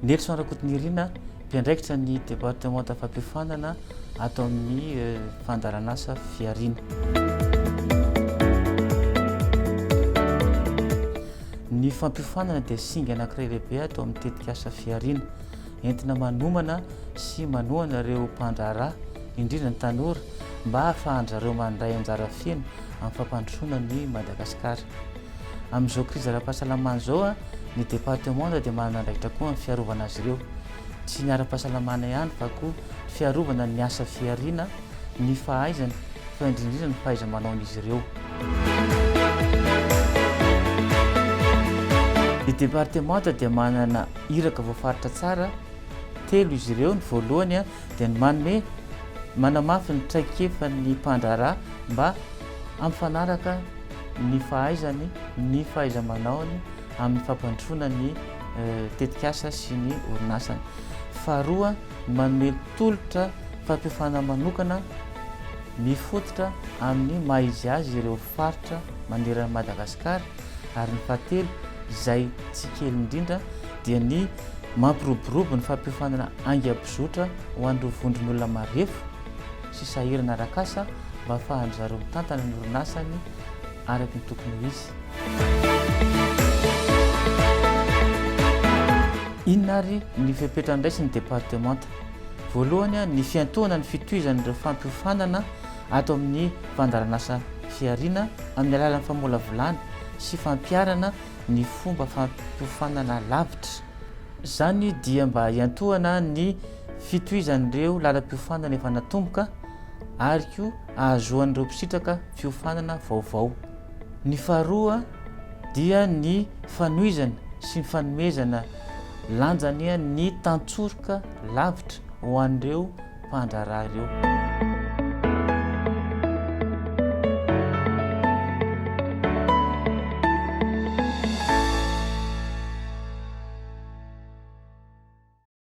Nelson Rakotonirina, mpiandraikitra ny departemanta fampiofanana ato amin'ny fandaharanasa Fihariana. Ny fampiofanana dia singa anankiray lehibe ato amin'ny tetikasa Fihariana. Entina manomana sy manohana ireo mpandraharaha, indrindra ny tanora, mba hahafahan-dry zareo mandray anjara feno amin'ny fampandrosoana an'i Madagasikara. Amin'izao krizy ara-pahasalamana izao, ny departemanta dia manana andraikitra koa amin'ny fiarovana azy ireo. Tsy ny ara-pahasalamana ihany fa koa fiarovana ny asa fihariana, ny fahaizana fa indrindra indrindra ny fahaiza-manaon'izy ireo. Ny departemanta dia manana iraka voafaritra tsara telo izy ireo, ny voalohany dia ny manome, manamafy ny traikefan'ny mpandraharaha mba hampifanaraka ny fahaizany, ny fahaiza-manaony amin'ny fampandrosoana ny tetikasa sy ny orinasany. Faharoa, ny manome tolotra fampiofanana manokana mifototra amin'ny maha izy azy ireo faritra manerana an'i Madagasikara ary ny fahatelo izay tsy kely indrindra dia ny mampiroborobo ny fampiofanana haingam-pizotra ho an'ireo vondron'olona marefo sy sahirana arak'asa mba hahafahan-dry zareo mitantana ny orinasany araka ny tokony ho izy. Inona ary ny fepetra andraisin'ny departemanta? Voalohany, ny fiantohana ny fitohizan'ireo fampiofanana ato amin'ny fandaharanasa Fihariana amin'ny alalan'ny famolavolana sy fampiharana ny fomba fampiofanana lavitra. Izany dia mba hiantohana ny fitohizan'ireo lalam-piofanana efa natomboka ary koa ahazoan'ireo mpisitraka fiofanana vaovao. Ny faharoa dia ny fanohizana sy ny fanomezana lanjany ny tantsoroka lavitra ho an'ireo mpandraharaha ireo.